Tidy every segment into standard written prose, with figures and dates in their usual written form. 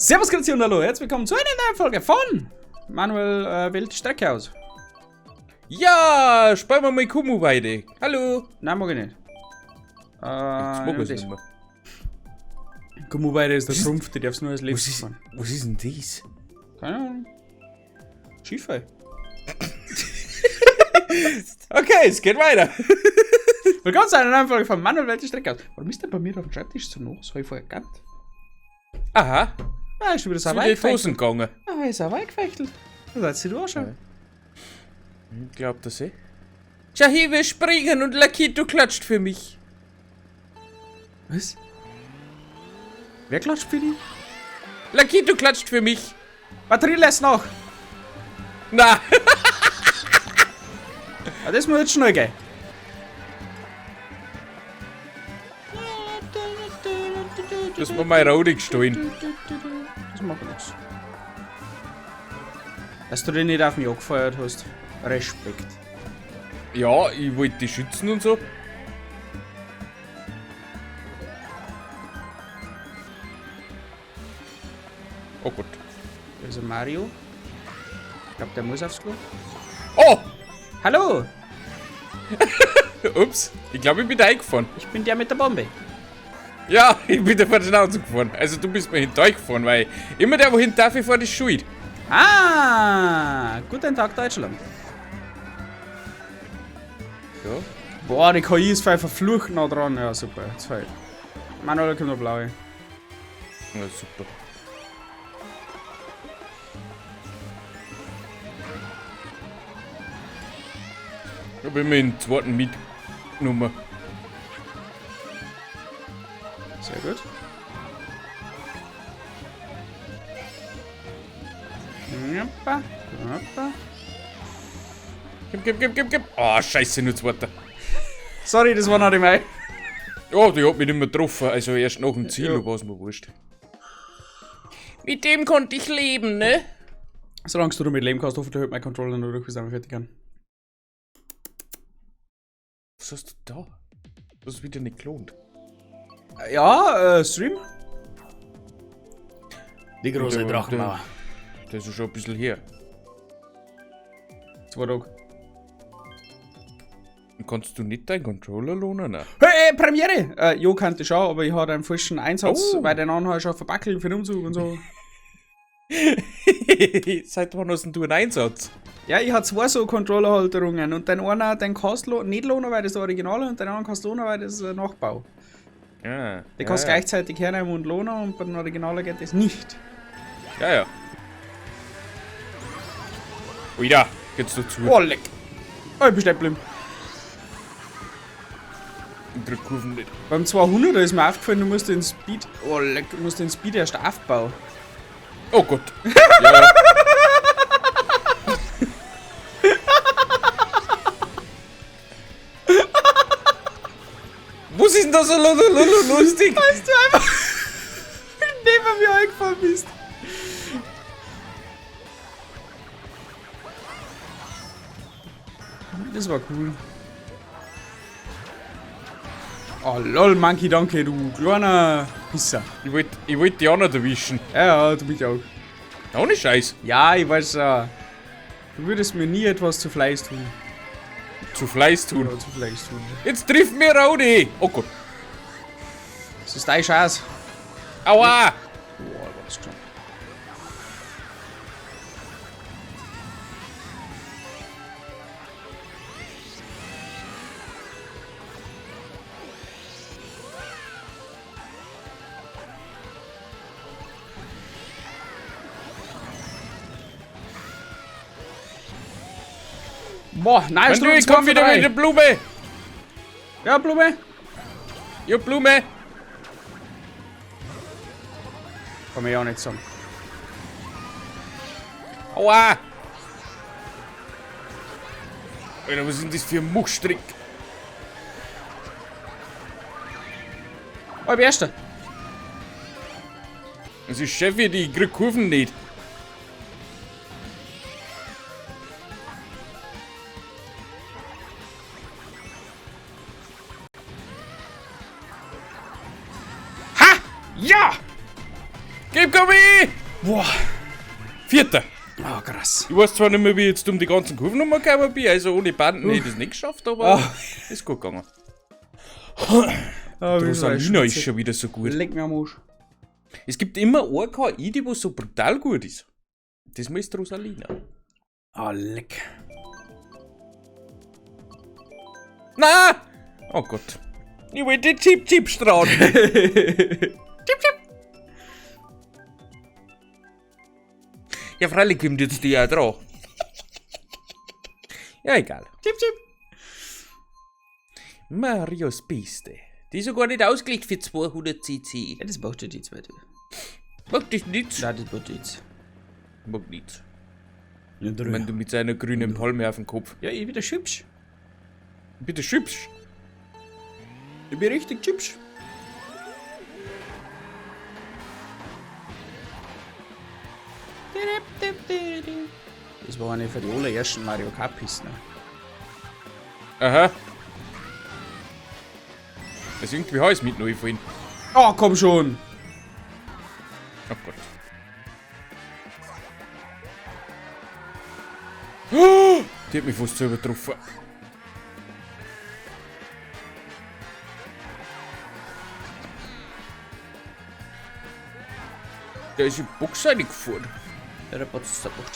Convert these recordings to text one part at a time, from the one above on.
Servus, Grüezi und hallo, herzlich willkommen zu einer neuen Folge von Manuel wählt die Strecke aus. Ja, spielen wir mal Kumu weiter. Hallo. Nein, mag ich nicht. Jetzt mag ich's nicht mehr. Kumu weiter ist der Trumpf, die darfst nur als letztes fahren. Was ist denn das? Keine Ahnung. Skifahren. Okay, es geht weiter. Willkommen zu einer neuen Folge von Manuel wählt die Strecke aus. Warum ist denn bei mir auf dem Schreibtisch so nass? Hab ich vorher gekannt. Aha. Ah, ist schon wieder Ist sauber wieder in die eingefechtelt. Hosen gegangen. Ah, ist sauber eingefechtelt. Das hat sich du auch schon. Ja. Ich glaub das eh. Tja, hier, wir springen und Lakitu klatscht für mich. Was? Wer klatscht für dich? Lakitu klatscht für mich. Batterie lässt nach. Na. Ah, das muss jetzt schnell gehen. Das war mein Rode gestohlen. Das macht nichts. Dass du den nicht auf mich angefeuert hast. Respekt. Ja, ich wollte dich schützen und so. Oh Gott. Also Mario. Ich glaub, der muss aufs Klo. Oh! Hallo! Ups, ich glaub, ich bin da eingefahren. Ich bin der mit der Bombe. Ja, ich bin da vor der Schnauze gefahren. Also du bist mir hinterher gefahren, weil immer der, wo hinterher fährt, ist schuld. Ah, guten Tag Deutschland. Ja. Boah, die KI ist voll verflucht nah dran. Ja, super. Jetzt fällt. Manuel, kommt noch blaue. Ja, super. Ich hab immer den zweiten mitgenommen. Sehr gut. Hoppa, hoppa. Gib, gib, gib, gib, gib. Ah, oh, scheiße, nur zweiter. Sorry, das war noch nicht mein. Ja, die hat mich nicht mehr getroffen. Also erst nach dem Ziel, Ja. aber war's mir wurscht. Mit dem konnte ich leben, ne? Solange du damit leben kannst, hoffentlich hält mein Controller noch durch, bis ich fertig kann. Was hast du da? Das ist wieder nicht gelohnt. Ja, Stream. Die große Drachenmauer. Das ist schon ein bisschen her. 2 Tage. Und kannst du nicht deinen Controller lohnen? Nein. Hey, Premiere! Jo, kannte ich schon, aber ich hatte einen frischen Einsatz, Oh. weil den anderen habe ich schon verbackelt für den Umzug und so. Seit wann hast denn du einen Einsatz? Ja, ich habe 2 so Controllerhalterungen und den einen, den kannst du nicht lohnen, weil das der Originale und den anderen kannst du lohnen, weil das ist ein Nachbau. Ja. Den kannst du ja, gleichzeitig hernehmen und lohnen und bei den Originalen geht das nicht. Ja, ja. Oida, geht's da zu? Oh, leck. Oh, ich bin stehen geblieben. Ich krieg Kurven nicht. Beim 200er ist mir aufgefallen, du musst den Speed. Oh, leck, du musst den Speed erst aufbauen. Oh Gott. Ja, ja. Was ist denn da so lustig? Weißt du einfach neben mir eingefahren bist. Das war cool. Oh lol, Monkey, danke, du kleiner Pisser. Ich wollt die auch noch erwischen. Ja, ja, du mich auch. Ohne Scheiß. Ja, ich weiß ja. Du würdest mir nie etwas zu Fleiß tun. Zu Fleiß tun? Ja, zu Fleiß tun. Jetzt trifft mir Rudi! Oh Gott. Das ist dein Scheiß. Aua! Boah, war das schon. Boah, nein, Wenn du, ich komm wieder mit der Blume! Ja, Blume! Ja, Blume! Komm ich auch nicht zusammen. Aua! Alter, was ist denn das für ein Muckstrick? Oh, ich bin Erster! Das ist Chef, die krieg Kurven nicht. Ha! Ja! Gib, komm hin! Nee! Boah. Vierter. Ah, krass. Ich weiß zwar nicht mehr, wie ich jetzt um die ganzen Kurven gekommen bin, also ohne Banden hätte ich es nicht geschafft, aber ist gut gegangen. Ah, Die Rosalina ist schon wieder so gut. Leck mir am Arsch. Es gibt immer eine KI, die wo so brutal gut ist. Das ist die Rosalina. Ah, leck. Na! Oh Gott. Ich will den Chip Chip strahlen. Chip Chip. Ja, freilich kommt jetzt die auch dran. Ja, egal. Chip, chip. Marios Piste. Die ist sogar nicht ausgelegt für 200 cc. Ja, das braucht ja die zweite. Mag das nichts? Nein, das braucht nichts. Mag nichts. Ja, Ich meine, du mit seiner grünen Palme auf dem Kopf. Ja, ich bin der hübsch. Bitte schübsch. Ich bin richtig hübsch. Das war eine von den allerersten Mario Kart Pisten. Aha. Das ist irgendwie heiß mit neu vorhin. Oh, komm schon! Oh Gott. Oh, die hat mich fast selber getroffen. Der ist in die Box reingefahren. Ja, der Box ist der Box.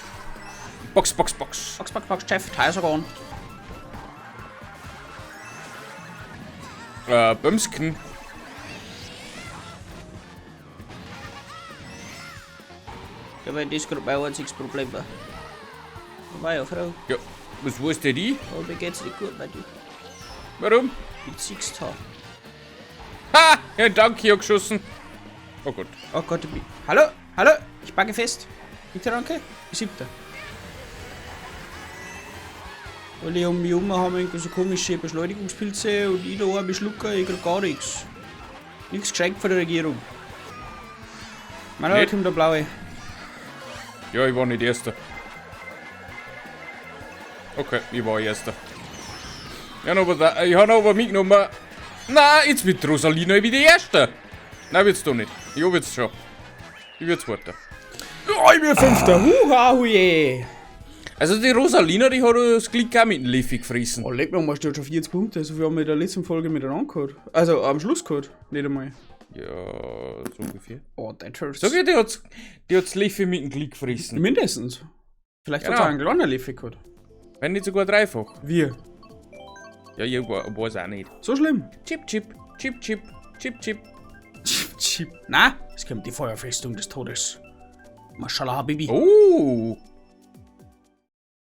Box, Box, Box. Box, Box, Box, Chef, Teisergon. Bömsken. Ja, weil das gerade mein einziges Problem war. War ja Frau. Ja, was weiß denn ich? Aber mir geht's nicht gut, weil du Warum? mit Sixt ha. Ha! Ja, danke, ich hab geschossen. Oh Gott. Oh Gott, ich bin. Hallo? Hallo? Ich backe fest. Bitte, danke. Siebter. Alle um mich herum haben irgendwie so komische Beschleunigungspilze und ich da arme Schlucker, ich krieg gar nichts. Nichts geschenkt von der Regierung. Meiner kommt der blaue. Ja, ich war nicht Erster. Okay, ich war Erster. Ich habe aber mitgenommen. Na, jetzt wird Rosalina wieder Erster. Nein, wird's doch nicht. Ich hab jetzt schon. Ich werd Zweiter. Oh, ich bin Fünfter. Huha, huje. Also die Rosalina, die hat das Glück auch mit dem Leffi gefressen. Oh, leck mir mal, steht schon 40 Punkte. So viel haben wir in der letzten Folge miteinander gehabt. Also am Schluss gehabt. Nicht einmal. Ja, so ungefähr. Oh, that hurts. Sag ich, die hat's Leffi mit dem Glück gefressen. Mindestens. Vielleicht Genau. hat er einen kleinen Leffi gehabt. Wenn nicht sogar dreifach. Wir. Ja, ich weiß auch nicht. So schlimm. Chip, chip, chip, chip, chip, chip. Chip, chip. Na, es kommt die Feuerfestung des Todes. Mashallah, Habibi. Oh,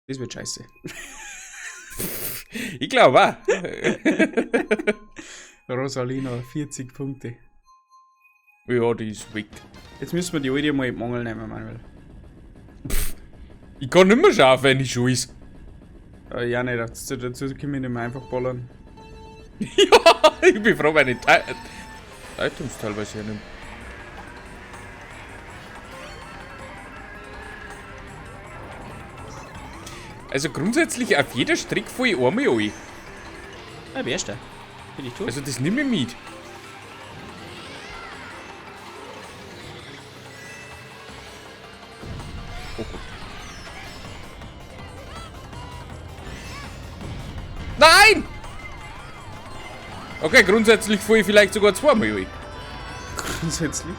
Das wird scheiße. ich glaube auch. Rosalina, 40 Punkte. Ja, die ist weg. Jetzt müssen wir die alte mal in die Mangel nehmen, Manuel. Ich kann nicht mehr schauen, wenn ich scheiß. Ja, nicht. Dazu können wir nicht mehr einfach ballern. Ja, ich bin froh, wenn ich Items teilweise hernehme. Also grundsätzlich auf jeder Strecke falle ich einmal rein. Ja, wer ist der? Bin ich tot? Also das nehme ich mit. Oh Gott. Nein! Okay, grundsätzlich falle ich vielleicht sogar zweimal rein. Grundsätzlich.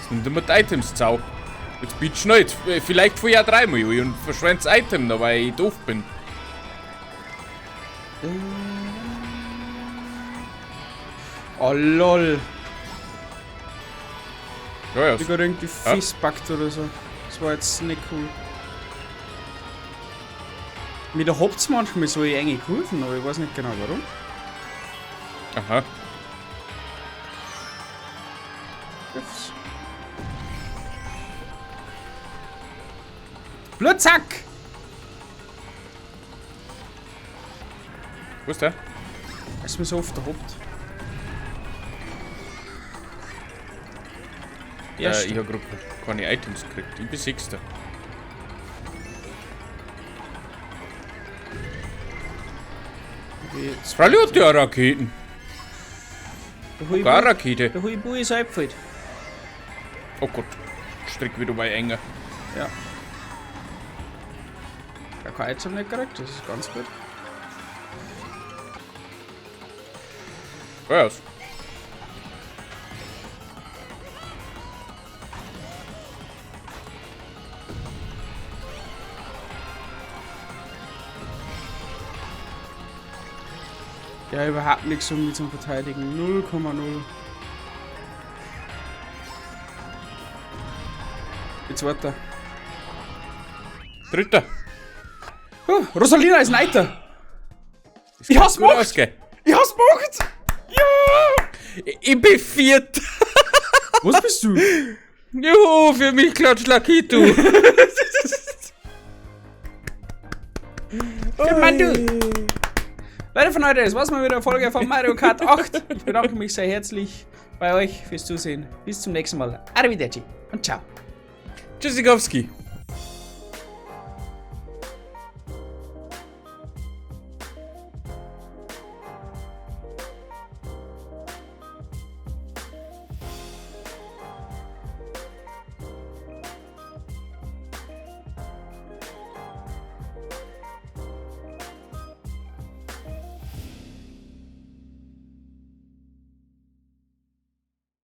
Das nimmt immer die Items zau. Jetzt bitte schnell, jetzt, vielleicht falle ich auch dreimal rein und verschwende das Item da, weil ich doof bin. Oh lol. Ja, ja. Ich hab irgendwie festpackt oder so. Das war jetzt nicht cool. Mir da habt's manchmal so enge Kurven, aber ich weiß nicht genau warum. Aha. Ups. Blutzack! Wo ist der? Ist mir so oft erhofft. Ich hab grad keine Items gekriegt. Ich bin Sechster. Jetzt Freilich hat der auch Raketen. Der Gar Rakete. Der Huibu ist eingefallen. Oh Gott, Strick wieder bei enger. Ja. Ja, kein Item nicht gekriegt, das ist ganz gut. Was? Ja, überhaupt nichts um mich zum Verteidigen. 0,0. Jetzt weiter. Dritter. Rosalina ist Neiter. Ich hab's Gut gemacht! ausgehen. Ich hab's gemacht! Ja! Ich bin viert. Was bist du? Juhu, für mich klatscht Lakitu. Für Mandu! Leute von heute, das war's mal wieder eine Folge von Mario Kart 8. Ich bedanke mich sehr herzlich bei euch fürs Zusehen. Bis zum nächsten Mal. Arrivederci und ciao. Tschüssikowski.